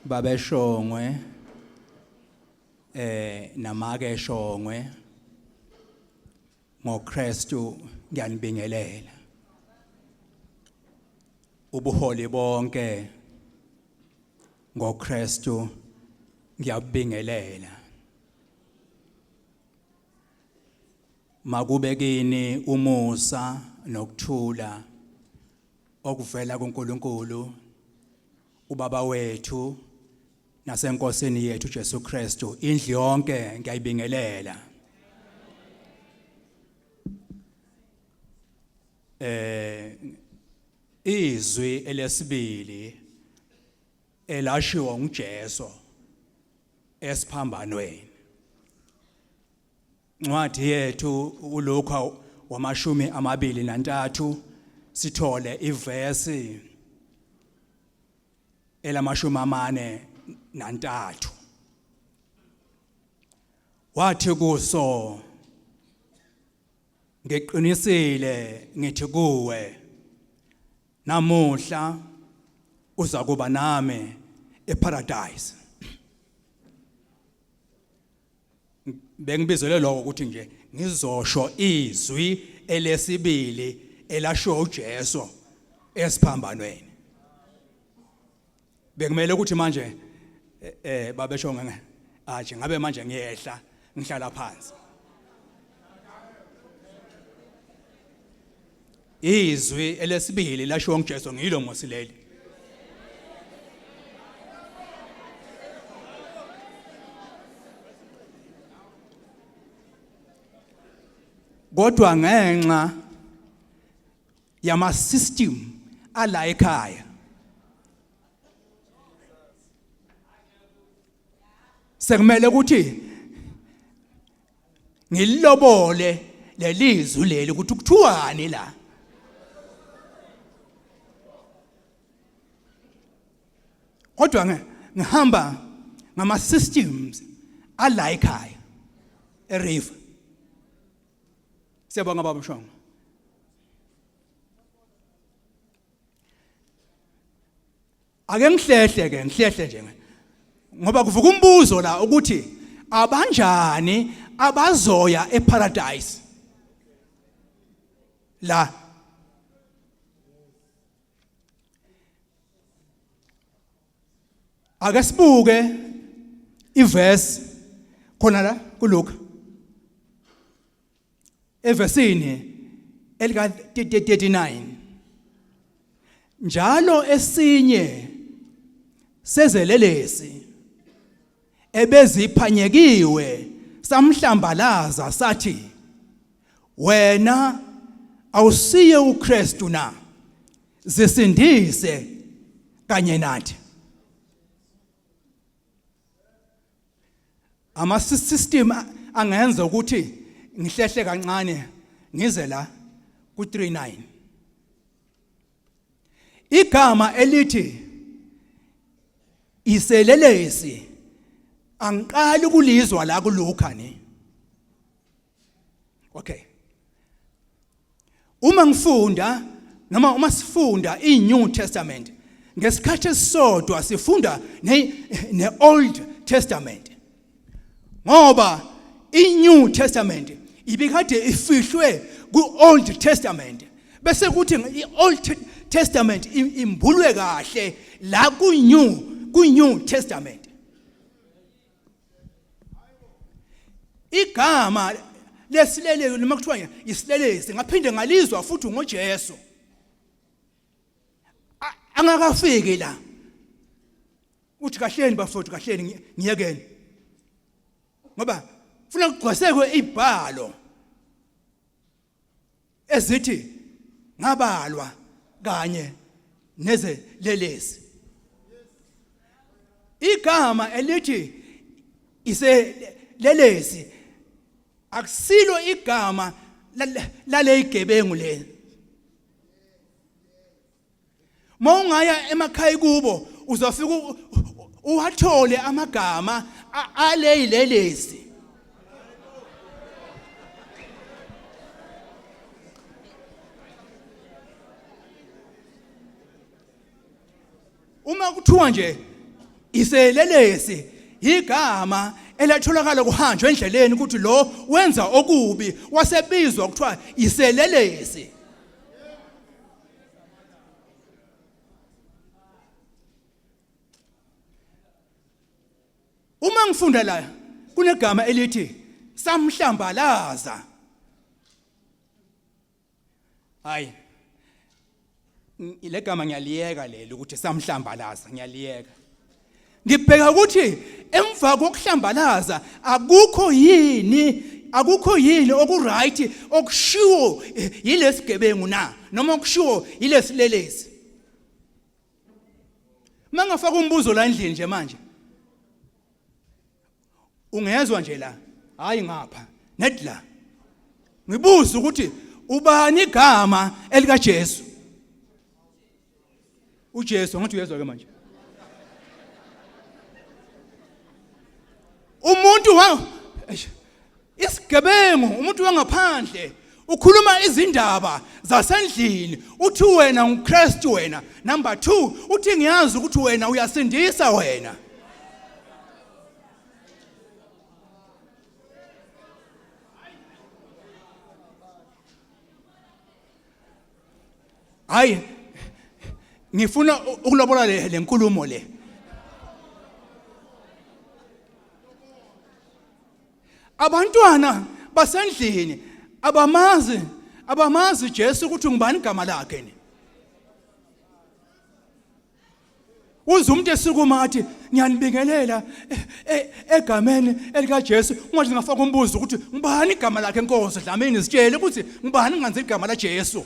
Babeshongwe namake Shongwe ngoKristu ngiyanibingelela. Ubuholi bonke ngoKristu ngiyabingelela. Makube kini umusa nokuthula okuvela kuNkulunkulu uBaba wethu naseNkosini yethu Jesu Kristu. Indlu yonke ngiyayibingelela. Izwi elesibili elashiwo nguJesu esiphambanweni. Incwadi yethu uLuka wamashumi amabili nantathu sithole ivesi elamashumi amane nantathu. Wathi kuso, ngiqinisile ngithi kuwe, namuhla uza kuba nami eparadise. Bengibizelwe lokho ukuthi nje ngizosho izwi elesibili elashiwo uJesu esiphambanweni. Bekumele ukuthi manje babesho ngeke aje ngabe manje ngiyehla ngihlala phansi. Izwi elesibili lashiwo nguJesu ngilo mosileli. Kodwa ngenxa yama system ala ekhaya sekumele ukuthi ngilobole lelizwi leli ukuthi kuthiwani la. Kodwa ngihamba ngama systems ala ekhaya eRiver. Siyabonga baba Mshongo. Ake ngihlehle ke, ngihlehle nje ngoba kuvuka umbuzo la ukuthi abanjani abazoya eparadise la. Ake sibuke iverse khona la kuLuka evesini elika 39. Njalo esinye sezelelesi ebeziphanyekiwe samhlambalaza sathi, wena awusiye uKristu na? Zisindise kanye nathi. Ama system angenza ukuthi ngihlehle kancane ngize la ku 39. Igama elithi iselelesi angiqali ukulizwa la kuLuka ne. Okay. Uma ngifunda noma uma sifunda iNew Testament ngesikhathi esisodwa sifunda ne-Old Testament, ngoba iNew Testament ibikade ifihlwe ku-Old Testament, bese kuthi i-Old Testament imbulwe kahle la ku-New Testament. Igama lesileleli noma kuthiwa isilelesi ngaphinde ngalizwa futhi ngoJesu angakafiki la. Uthi kahleni bafowethu, kahleni ngiyekeni, ngoba funa kugcwasekwe ibhalo ezithi ngabalwa kanye nezelelesi. Igama elithi iselelesi akusilo igama laleyigebengu leli. Mawungaya emakhaya kubo uzofika uwathole amagama aleyilelesi. Uma kuthiwa nje Iselelesi igama elatholakala kuhanjwa endleleni ukuthi lo wenza okubi wasebizwa kuthiwa iselelesi. Uma ngifunda la kunegama elithi samhlambalaza. Hayi. Legama ngiyaliyeka leli ukuthi samhlambalaza ngiyaliyeka. Ngibheka ukuthi emva kokuhlambalaza akukho yini akukho yini okuright okushiwo yilesigebengu na noma okushiwo yilesilelesi. Mangafaka umbuzo la endlini nje manje. Ungezwa nje la, hayi ngapha, net la. Ngibuza ukuthi ubani igama elika Jesu? uJesu ngathi uyezwa ke manje. Umuntu wa Isigebengu umuntu wangaphandle ukhuluma izindaba zasendlini uthi wena nguKristu wena number 2 uthi ngiyazi ukuthi wena uyasindisa wena Hayi ngifuna ukulobola le nkulumo le Abantwana basendlini abamazi abamazi Jesu ukuthi ngubani igama lakhe ni. Uze umuntu esukuma athi ngiyanibingelela e, e, egameni elikaJesu ungathi ngafaka umbuzo ukuthi ngubani igama lakhe Nkosi Dlamini sitshele ukuthi ngubani nganzi igama laJesu.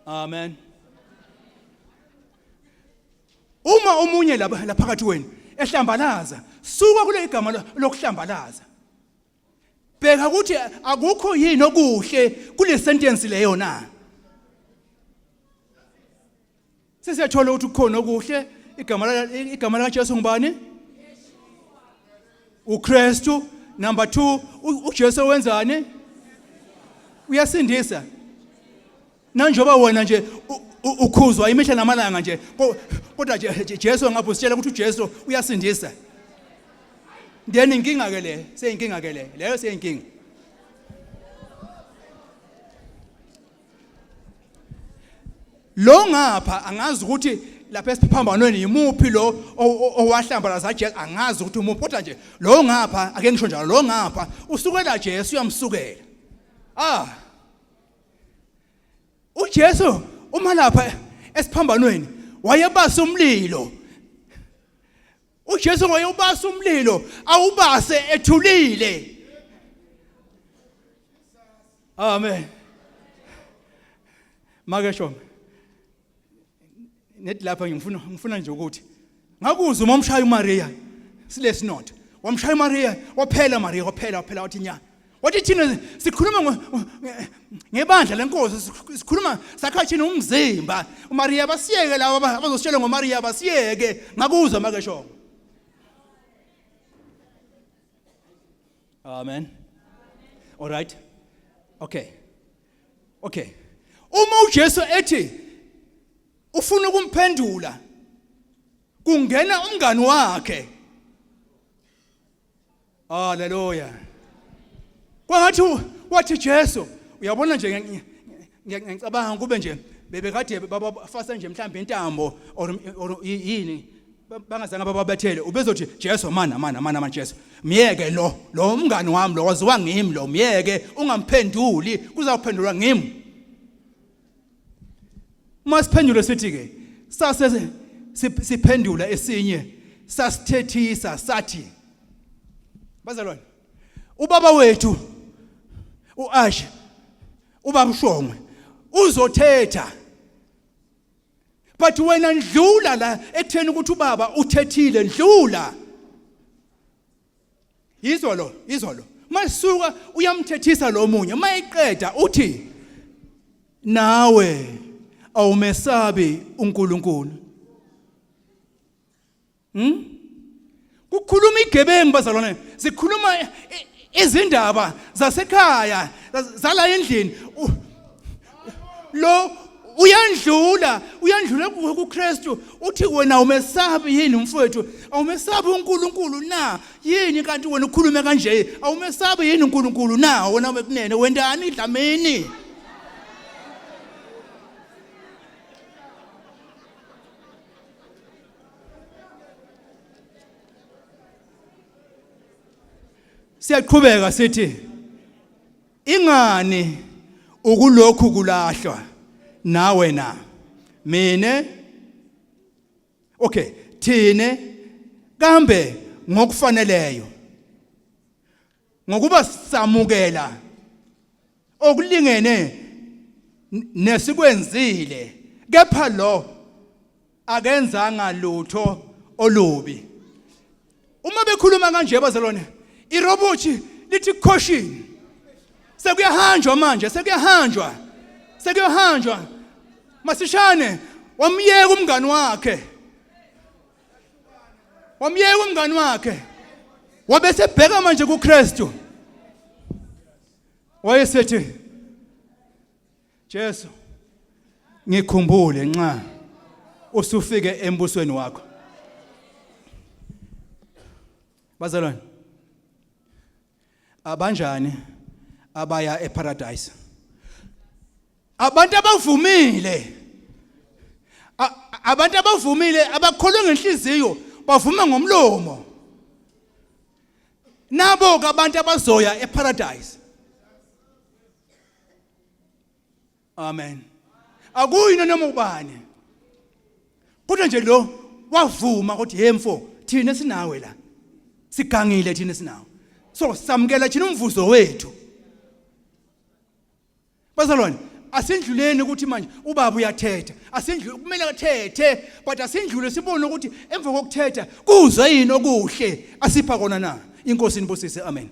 Amen. Uma omunye lapha laphakathi wenu ehlambalaza, suka kule igama lokuhlambalaza. Bheka ukuthi akukho yini okuhle kule sentence leyo na. Sesiyathola ukuthi kukhona okuhle igama igama likaJesu ngubani? uKristu. Number 2 uJesu wenzani? Uyasindisa. Nanjengoba wena nje ukhuzwa imihla namalanga nje kodwa Jesu ngapho usitshela ukuthi uJesu uyasindisa. Then inkinga ke le, seyinkinga ke le, leyo seyinkinga. Lo ngapha angazi ukuthi lapha esiphambanweni yimuphi lo owahlambalaza Jesu angazi ukuthi umuphi kodwa nje lo ngapha ake ngisho njalo lo ngapha usukela Jesu uyamsukela. Ah uJesu uma lapha esiphambanweni wayebasa umlilo uJesu wayebasa umlilo awubase ethulile Amen Make shonga Nethi lapha ngifuna ngifuna nje ukuthi ngakuzwa uma umshaya uMaria silesinotho wamshaya uMaria waphela Maria waphela waphela wathi nya wathi thina sikhuluma ngebandla lenkosi sikhuluma sakha thina umzimba uMaria basiyeke laba abazositshela ngoMaria basiyeke ngakuzwa make shongo Amen. All right. Okay. Okay. Uma uJesu ethi ufuna ukumphendula kungena umngani wakhe. Haleluya. Kwangathi wathi Jesu uyabona nje ngiyacabanga kube nje bebekade babafasa nje mhlawumbe intambo or yini bangazange bababethele ubezothi Jesu mana mana mana mana Jesu myeke lo lo umngani wami lo waziwa ngimi lo myeke ungamphenduli kuzawuphendulwa ngimi uma siphendule sithi ke sase siphendula esinye sasithethisa sathi bazalwane ubaba wethu uAsha ubaba uShongwe uzothetha but wena ndlula la ekutheni ukuthi ubaba uthethile ndlula yizwa lo yizwa lo masuka uyamthethisa lo munye mayiqeda uthi nawe awumesabi uNkulunkulu Kukhuluma igebengu bazalwane, zikhuluma izindaba zasekhaya zala endlini. Lo Uyandlula, uyandlula kuKristu. Uthi wena awumesabi yini mfowethu? Awumesabi uNkulunkulu na? Yini kanti wena ukhulume kanje? Awumesabi yini uNkulunkulu na? Wena wekunene wendani Dlamini? Siyaqhubeka sithi ingani ukulokhu kulahlwa nawe na mina okay thine kambe ngokufaneleyo ngokuba samukela okulingene nesikwenzile kepha lo akenzanga lutho olubi. Uma bekhuluma kanje bazalwane, irobothi lithi caution. Sekuyahanjwa manje, sekuyahanjwa. Sekuyahanjwa. Masishane wamyeka umngani wakhe. Wamyeka umngani wakhe. Wabesebheka manje kuKristu. Wayesethi Jesu ngikhumbule nxa usufike embusweni wakho. Bazalwane abanjani abaya eparadise? Abantu abavumile abantu abavumile abakholwe ngenhliziyo bavuma ngomlomo. Nabo ke abantu abazoya eparadise. Amen. Akuyini noma ubani. Kodwa nje lo wavuma ukuthi hey mfo thina sinawe la. Sigangile thina sinawe. So samukela thina umvuzo wethu. Bazalwane asindluleni ukuthi manje ubaba uyathetha asindlule kumele athethe but asindlule sibone ukuthi emva kokuthetha kuze yini okuhle asipha kona na inkosi inibusise amen.